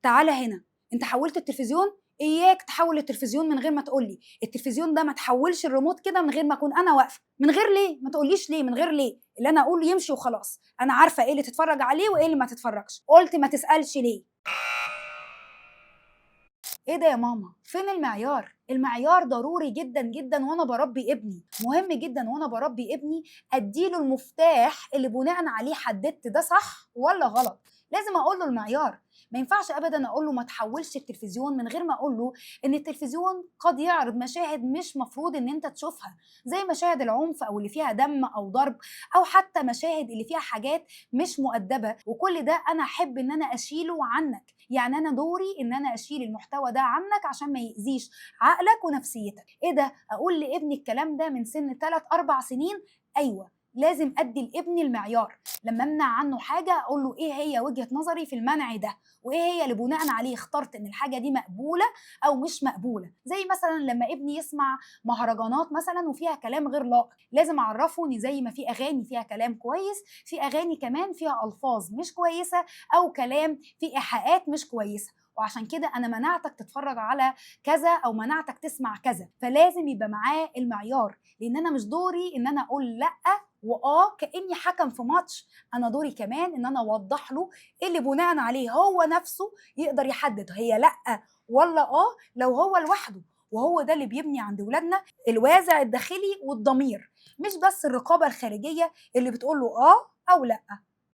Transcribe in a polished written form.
تعالى هنا، انت حولت التلفزيون؟ اياك تحول التلفزيون من غير ما تقولي. التلفزيون ده ما تحولش الريموت كده من غير ما اكون انا واقفة. من غير ليه؟ ما تقوليش ليه، من غير ليه؟ اللي انا اقوله يمشي وخلاص. انا عارفه ايه اللي تتفرج عليه وايه اللي ما تتفرجش. قلت ما تسالش ليه. ايه ده يا ماما؟ فين المعيار؟ المعيار ضروري جدا جدا وانا بربي ابني. مهم جدا وانا بربي ابني اديله المفتاح اللي بناء عليه حددت ده صح ولا غلط. لازم اقول له المعيار. ما ينفعش ابدا اقول له ما تحولش التلفزيون من غير ما اقول له ان التلفزيون قد يعرض مشاهد مش مفروض ان انت تشوفها، زي مشاهد العنف او اللي فيها دم او ضرب، او حتى مشاهد اللي فيها حاجات مش مؤدبة، وكل ده انا احب ان انا اشيله عنك. يعني انا دوري ان انا اشيل المحتوى ده عنك عشان ما يأذيش عقلك ونفسيتك. ايه ده؟ اقول لابني الكلام ده من سن 3-4 سنين؟ ايوه، لازم ادي لابني المعيار. لما امنع عنه حاجة اقول له ايه هي وجهه نظري في المنع ده، وايه هي اللي بناء عليه اخترت ان الحاجة دي مقبولة او مش مقبولة. زي مثلا لما ابني يسمع مهرجانات مثلا وفيها كلام غير لائق، لازم اعرفه ان زي ما في اغاني فيها كلام كويس، في اغاني كمان فيها الفاظ مش كويسة او كلام فيه ايحاءات مش كويسة، وعشان كده انا منعتك تتفرج على كذا او منعتك تسمع كذا. فلازم يبقى معاه المعيار، لان انا مش دوري ان انا اقول لا واه كاني حكم في ماتش، انا دوري كمان ان انا اوضح له ايه اللي بناء عليه هو نفسه يقدر يحدد هي لا ولا اه لو هو لوحده. وهو ده اللي بيبني عند ولادنا الوازع الداخلي والضمير، مش بس الرقابة الخارجية اللي بتقول له اه او لا.